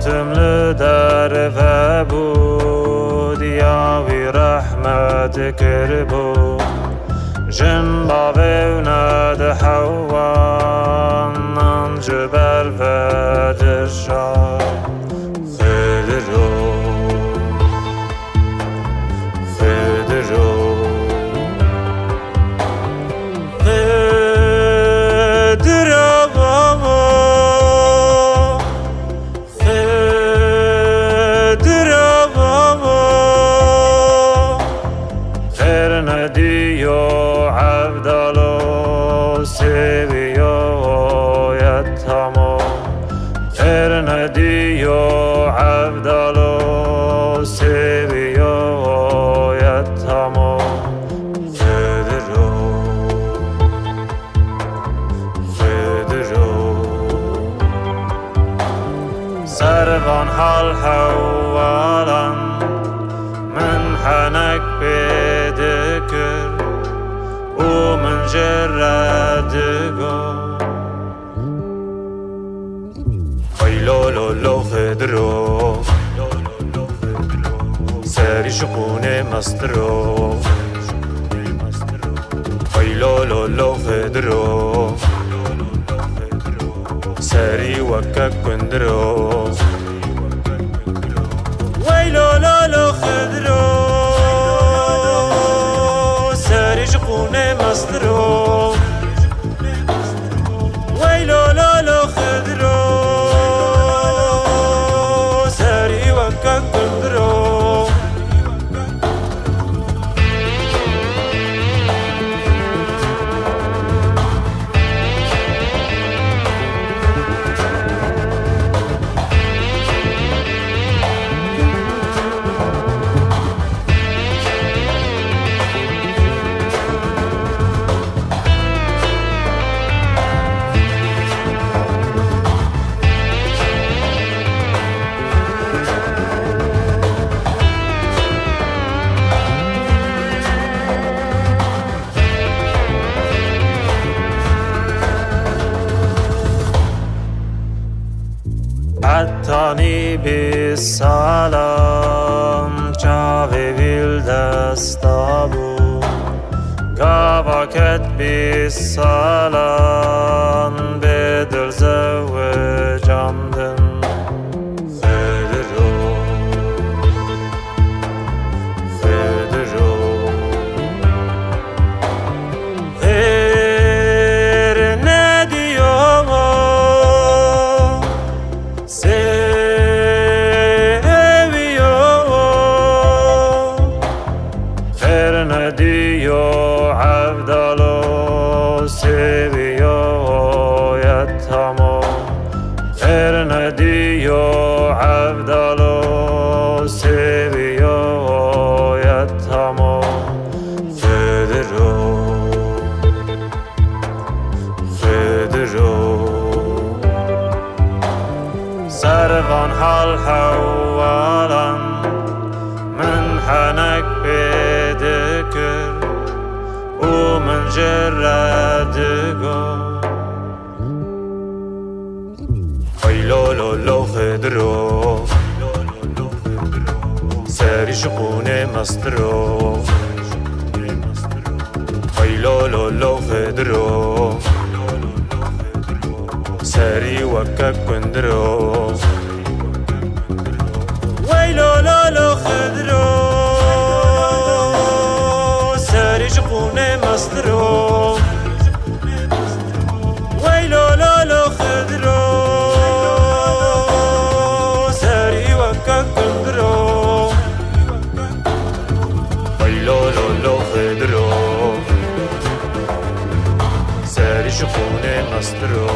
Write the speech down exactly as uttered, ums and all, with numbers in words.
Tim li derve bû, diya wî rehmet kiribû. Jin bavê wina di hewan nan ji ber ve dirşa. Xidiro, Xidiro, Xidiro baba. Xidiro baba, xêr nediyo Evdalo, sêviyo yetamo. Xêr nediyo Evdalo, sêviyo yetamo. Xidiro. Xidiro. Ser van hal hewalan min henek pê dikir û min ji re digot. Ay lo lo lo Xidiro. Serî ji qûnê mestiro. Ay lo lo lo Xidiro. Serî weke kundiro. Wey lo lo lo Xidiro. Serî ji qûnê mestiro. Wey lo lo lo Xidiro. Serî weke kundiro. Hetanî bîst salan çavê wî li desta bû. Gava ket bîst salan bê dil zewicandin. Xidiro, Xidiro. Xêr nediyo, sêviyo. Xêr nediyo Evdalo, sêviyo yetamo. Xêr nediyo Evdalo, sêviyo yetamo. Xidiro, Xidiro. Ser van hal hewalan min henek pê dikir û min ji re digot. Ay lo lo lo Xidiro. Serî ji qûnê mestiro. Ay lo lo lo Xidiro. Serî weke kundiro. Wey lo lo lo Xidiro. Serî ji qûnê mestiro. Wey lo lo lo Xidiro. Serî weke kundiro. Wey lo lo lo Xidiro. Serî ji qûnê mestiro.